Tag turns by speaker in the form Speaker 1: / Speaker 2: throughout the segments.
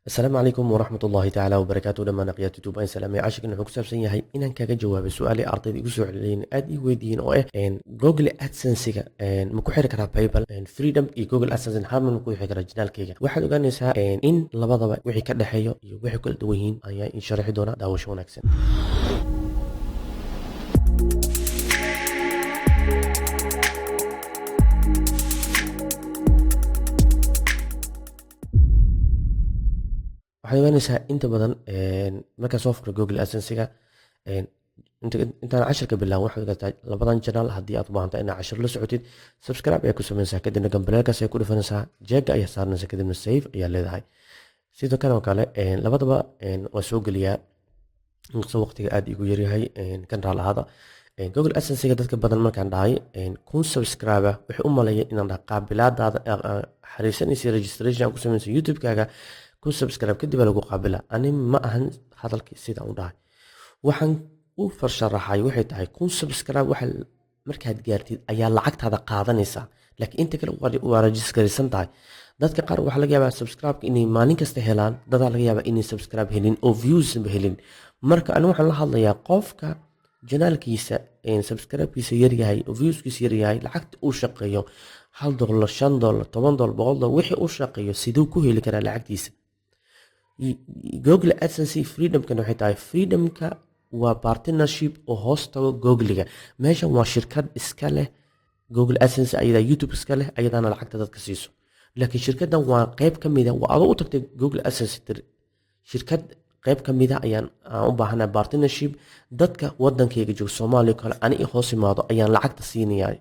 Speaker 1: Asalaamu calaykum waraxmat ullaahi tacaala wabarakaatu. Dhammaan aqyaat YouTube aan salaamay. Cashirkan wuxuu ku saabsan yahay inaan kaga jawaabay su-aalii ardayda igu soo celceliyeen, aad ii weydiiyeen, oo ah Google AdSense-ga ma ku xiri karaa PayPal? Freedom iyo Google AdSense hal mar ma ku xiri karaa channelkayga? Waxaad ogaanaysaa in labadaba wixii ka dhexeeyo iyo wixii kala duwan yihiin ayaa in sharaxi doona. Daawasho wanaagsan. Waxaad ogaanaysaa inta badan markaa soo furo Google AdSense-ga, intaan cashirka bilaabin, waxaad ogaataa labadan channel haddii aad u baahantahay inaad cashir la socotid, subscribe ayaa ku sameynaysaa, kadibna gambaleelkaas ayaa ku dhufanaysaa, jeega ayaa saaranaysaa, kadibna save ayaa leedahay. Sidoo kale oo kale labadaba waa soo geliyaa, inkastoo waqtiga aad igu yaryahay, kan raal ahaada. Google AdSense-ga dadka badan markaan dhahay 1000 subscriber, waxay u maleeyeen inaan dhahay qaabilaadaada xariisanaysa, registration ku sameynaysa YouTube-kaaga, 1000 subscribe kadib baa lagu qaabila. Ani ma ahan hadalkii sidaan u dhahay. Waxaan u farsharaxay waxay tahay 1000 subscribe waxa markaad gaartid ayaa lacagtaada qaadanaysaa, laakiin inta kale waa registeraysan tahay. Dadka qaar waxaa laga yaabaa subscribe inay maalin kasta helaan, dadaa laga yaabaa inay subscribe helin oo viewsba helin. Marka ani waxaan la hadlayaa qofka channelkiisa subscribe-kiisa yaryahay oo viewskiisa yaryahay, lacagta uu shaqeeyo $1, $5, $10, $100, wixii uu shaqeeyo siduu ku heli karaa lacagtiisa? Google AdSense Freedomkan waxay tahay, Freedomka waa partnership oo hoos tago Googliga. Meeshan waa shirkad iska leh Google AdSense, ayadaa YouTube iska leh, ayadaana lacagta dadka siiso, laakiin shirkaddan waa qeyb ka mida. Waa adoo u tagtay Google AdSense, shirkad qeyb ka mida ayaan aan u baahanaa partnership, dadka wadankayga jooga, Soomaaliya kale, ani i hoos imaado ayaan lacagta siinayaa.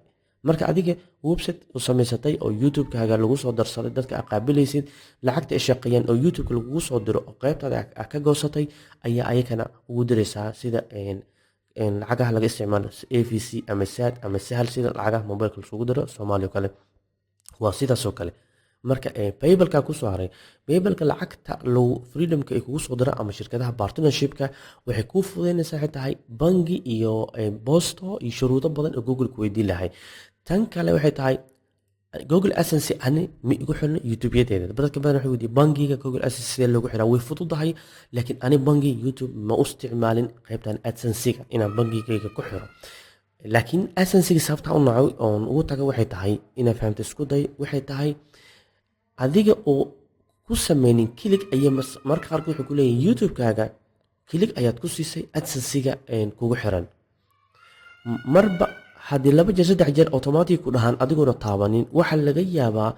Speaker 1: Marka adiga website u samaysatay oo YouTube-kaaga lagu soo darsaday, dadka aa qaabilaysid, lacagta ay shaqeeyaan oo YouTube-ka lagugu soo diro oo qeybtaada aa ka goosatay ayaa ayakana ugu diraysaa, sida lacagaha laga isticmaalo EVC ama Zaad ama Sahal, sida lacagaha mobilka lasugu diro Soomaaliya oo kale, waa sidaas oo kale. Marka PayPalka kusoo haray, PayPalka lacagta low Freedomka ay kugu soo diraan ama shirkadaha partnershipka waxay kuu fududeynaysaa waxay tahay bangi iyo bosto iyo shuruudo badan oo Google ku weydiin lahay. Tan kale waxay tahay Google AdSense ani ma igu xirno YouTube-yadeeda. Dadka badan waxay weydiiyeen bangiga Google AdSense sidee loogu xiraa. Way fududahay, laakiin ani bangiga YouTube ma u isticmaalin qaybtan AdSense-ga inaan bangigayga ku xiro. Laakiin AdSense-ga sababta u nacay oon ugu taga waxay tahay inaad fahamta isku day. Waxay tahay adiga oo ku sameynin click ayay marka qaarkood waxay ku leeyihin YouTube-kaaga click ayaad ku siisay AdSense-ga kugu xiran. Marba haddii laba jeer, saddex jeer automatic ku dhahaan adigoona taabanin, waxaa laga yaabaa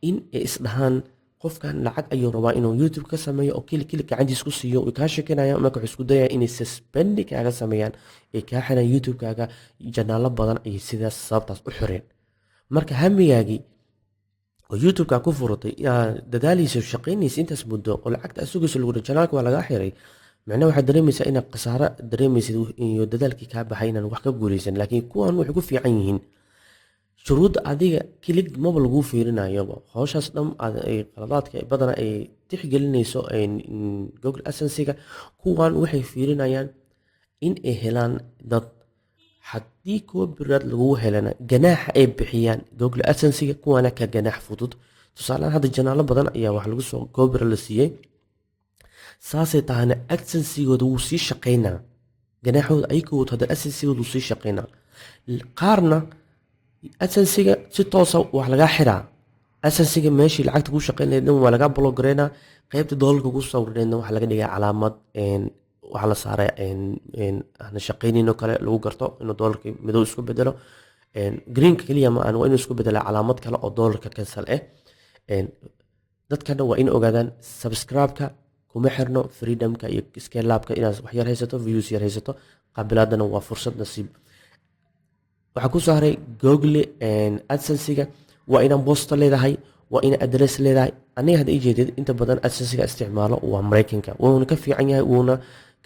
Speaker 1: in ay isdhahaan qofkan lacag ayuu rabaa inuu YouTube ka sameeyo oo click click gacantiis ku siiyo. Way kaa shekinayaan. Marka waxay isku dayayaan inay suspend kaaga sameeyaan, ay kaa xiraan YouTube-kaaga. Channelo badan ayay sidaas sababtaas u xireen. Marka hamigaagii oo YouTube-ka ku furatay, inaad dadaalaysa, shaqaynaysa intaas muddo oo lacagta aad sugayso, lagu channelka waa lagaa xiray, macnaha waxaad dareemaysaa inaad khasaaro dareemaysid iyo dadaalkii kaa baxay inaan wax ka guuleysan. Laakiin kuwan waxay ku fiican yihiin shuruudda adiga click maba laguu fiirinayoba. Howshaas dhan ay qaladaadka badana ay tixgelinayso Google AdSense-ga, kuwan waxay fiirinayaan in ay helaan dad. Haddii kuwa biraad lagugu helana, ganaaxa ay bixiyaan Google AdSense-ga kuwana ka ganaax fudud. Tusaalehaan hadda channelo badan ayaa wax lagu soo copyright la siiyey, saasay tahana AdSense-gooda wuu sii shaqeynaa. Ganaaxooda ayagoo wato haddana AdSense-gooda wuu sii shaqeynaa. Qaarna AdSense-ga si toosa wax lagaa xiraa, AdSense-ga meeshii lacagta kuu shaqeyn lahayd dhan waa lagaa block gareynaa, qaybta doolarka ku sawirneedna waxaa laga dhigaa calaamad, waxaa la saaray aan shaqeynin oo kale, lagu garto inuu doolarka madow isku bedelo. Greenka keliya ma ahan, waa inuu isku bedelaa calaamad kale oo doolarka cancel ah. Dadkana waa in ogaadaan subscribe-ka kuma xirno Freedomka iyo Skylabka. Inaad wax yar haysato, views yar haysato, qaabilaadana waa fursad nasiib. Waxaa ku soo haray Google AdSense-ga waa inaan bosto leedahay, waa ina address leedahay. Aniga hadda ii jeedid, inta badan AdSense-ga isticmaalo waa Maraykanka, wuuna ka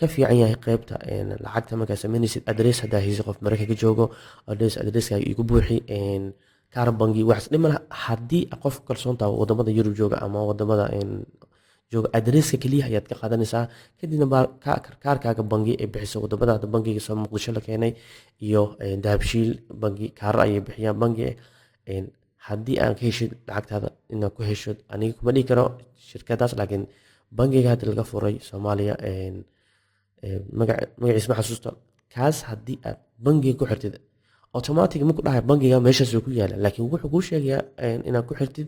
Speaker 1: fiican yahay, qaybta lacagta markaa sameynaysid. Address haddaa haysid, qof Maraykanka joogo, addresskaaga igu buuxi, kaar bangi, waxaas dhib malaha. Haddii qof kalsoontaa wadamada Yurub jooga ama wadamada jooga, addresska keliya ayaad ka qaadanaysaa, kadibna kaarkaaga bangi ay bixiso wadamada. Hadda bangiga soo Muqdisho la keenay iyo Dahabshiil bangi kaarar ayay bixiyaan bangi. Haddii aan ka heshid lacagtaada inaad ku hesho, aniga kuma dhihi karo shirkadaas, laakiin Bangiga hadda laga furay Soomaaliya, magaciis ma xasuusto kaas. Haddii aad bangiga ku xirtid, automatic ma ku dhahay bangiga meeshaas ku yaala, laakiin wuxuu kuu sheegayaa inaad ku xirtid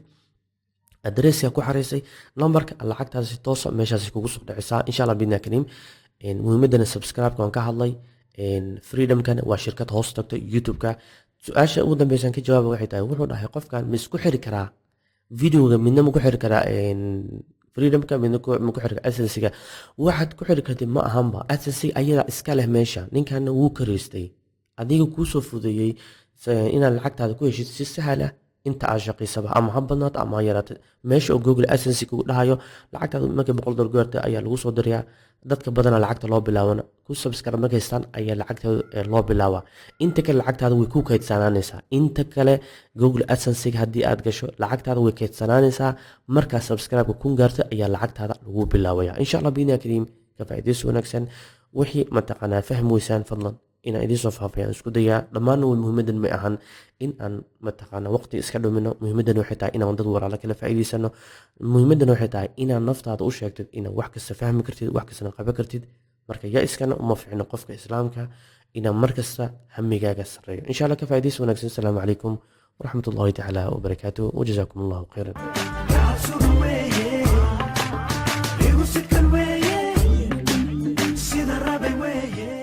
Speaker 1: addresska ku xaraysay numberka lacagtaasi, toosa meeshaasi kugu soo dhicisaa, insha Allah bidna kariim. Muhiimadana subscribe-ka waan ka hadlay. Freedomkana waa shirkad hoos tagto YouTube-ka. Su-aasha ugu dambeysaan ka jawaaba waxay tahay, wuxuu dhahay qofkan ma isku xiri karaa videoga, midna ma ku xiri karaa Freedomka, midna ma ku xiri karaa AdSense-ga? Waxaad ku xiri kartid ma ahanba. AdSense ayadaa iska leh meesha, ninkanna wuu karaystay, adiga kuusoo fudeeyey inaad lacagtaada ku heshid si sahal ah inta aad shaqaysaba, ama ha badnaato ama ha yaraato. Meesha oo Google AdSense kugu dhahayo lacagtaada markay $100 gaarta ayaa lagu soo dirayaa. Dadka badana lacagta loo bilaabana ku subscribe markay haystaan ayaa lacagtooda loo bilaabaa. Inta kale lacagtaada way ku kaydsanaanaysaa. Inta kale Google AdSense haddii aad gasho, lacagtaada way kaydsanaanaysaa. Markaa subscribe-ka 1000 gaarta ayaa lacagtaada lagu bilaabaya, insha Allah biidni kariim. Ka faa'iidaysi wanaagsan. Wixii mataqaanaa fahmi weysaan, fadlan inaan idiin soo faafayaan isku dayaa. Dhammaanna muhiimadan ma ahan in aan mataqaana waqti iska dhumino. Muhiimadan waxay tahay inaan dad walaalo kala faa'iidaysano. Muhiimadan waxay tahay inaad naftaada u sheegtid inaad wax kasta fahmi kartid, wax kastana qaban kartid. Marka ya iskana uma fiicno qofka Islaamka inaa markasta hamigaaga sarreeyo, insha Allah. Ka faa'iidaysi wanaagsan. Asalaamu calaykum waraxmat ullahi tacaala wabarakaatuh, wajazaakum Allahu khayran.